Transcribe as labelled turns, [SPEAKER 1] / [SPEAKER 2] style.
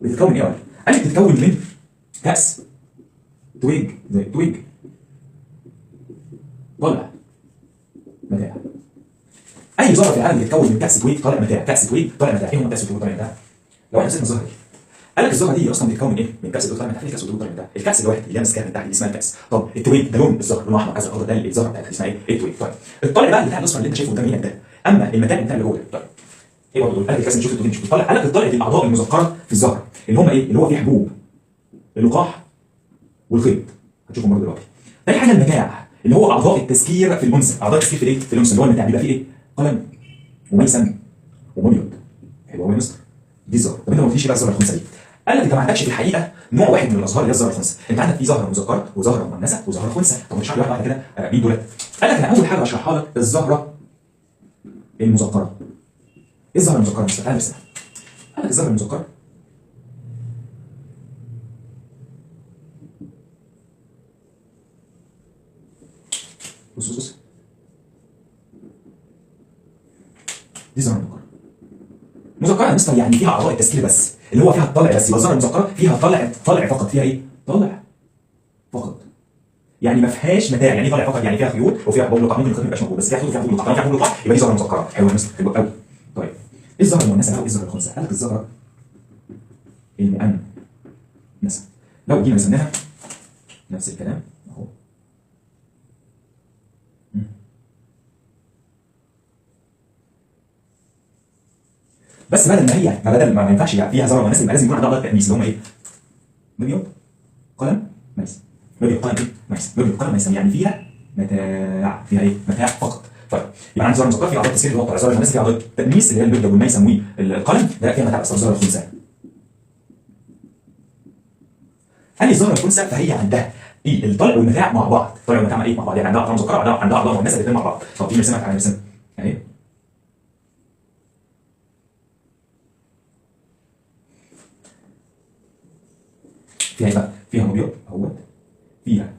[SPEAKER 1] بتتكون من ايه يا ولد؟ قال لي بتتكون من كأس تويج زي تويج طلع متاع. اي زهره في العالم بتتكون من كأس تويج طالع متاع، كأس تويج طالع متاع. ايه هم كأس تويج طالع متاع؟ لو احنا مسكنا الزهرة دي، قال لك الزهرة دي اصلا بتتكون من ايه؟ من كأس تويج طالع متاع. فين كأس تويج طالع متاع؟ الكأس الواحد اللي هي ماسكاها من تحت دي اسمها الكأس. طب التويج ده لون الزهر، لونه احمر ازرق اخضر، ده الزهرة بتاعتها اسمها ايه؟ التويج. طيب الطالع بقى بتاع الاصفر اللي انت شايفه قدام عينك ده، اما المتاع بتاع اللي جوه ده. طيب ايه برضه دول؟ قال لك الكأس نشوف التويج نشوف الطالع. قال لك الطالع دي الاعضاء المذكرة في الزهرة اللي هم ايه؟ اللي هو فيه حبوب اللقاح والخيط، هتشوفهم برضه دلوقتي. تاني حاجة المتاع اللي هو اعضاء التسكير في الانثى، اعضاء التسكير في ايه؟ في الانثى اللي هو المتاع بيبقى فيه ايه؟ قلم وميسم ومبيض. حلو قوي يا مستر، دي الزهرة. طب انت ما قلتليش بقى الزهرة الخنثى دي. قال لك انت ما عندكش في الحقيقة نوع واحد من الازهار اللي هي الزهرة الخنثى، انت عندك في زهره مذكره وزهرة مؤنثة وزهرة خنثى. طب اشرح لي واحدة واحدة كده، مين دولت؟ قال لك انا اول حاجة هشرحها لك الزهرة المذكرة. ايه الزهرة المذكرة يا مستر؟ تعالى نرسمها. قال لك الزهرة المذكرة بص بص بص، دي زهره مذكره. مذكره يا مستر يعني فيها اعضاء التسكير بس، اللي هو فيها الطلع بس. يبقى الزهرة المذكرة فيها طلع، طلع فقط، فيها ايه؟ طلع فقط، يعني ما فيهاش متاع. يعني ايه طلع فقط؟ يعني فيها خيوط وفيها حبوب لقاح، ممكن الخيط ما يبقاش موجود بس فيها خيوط وفيها حبوب لقاح. طالما فيها حبوب لقاح يبقى دي زهره مذكره. حلو يا مستر، حلو قوي. طيب ايه الزهرة المؤنثة بقى وايه الزهرة الخنثى؟ قال لك الزهرة المؤنثة لو جينا رسمناها نفس الكلام اهو، بس بدل ما هي ما بدل ما ينفعش يعني فيها زهره مؤنثة يبقى لازم يكون عندها اعضاء تأنيث اللي هم ايه؟ مبيض قلم ميسم. مبيض قلم ايه؟ ميسم. مبيض قلم ميسم، يعني فيها متاع، فيها ايه؟ متاع فقط. طيب يبقى عندي زهره مذكره فيها اعضاء تسكير اللي هو طالع، زهره المؤنثة فيها اعضاء تأنيث اللي هي المبيض والميسم والقلم، ده فيها متاع بس. الزهرة الخنثى قال لي الزهرة الخنثى فهي عندها ايه؟ الطلع والمتاع مع بعض، الطلع والمتاع مع ايه؟ مع بعض، يعني عندها اعضاء مذكره وعندها اعضاء مؤنثة الاثنين مع بعض. طب دي نرسمها، تعالى نرسمها اهي. فيها ايه بقى؟ فيها مبيض اهوت، فيها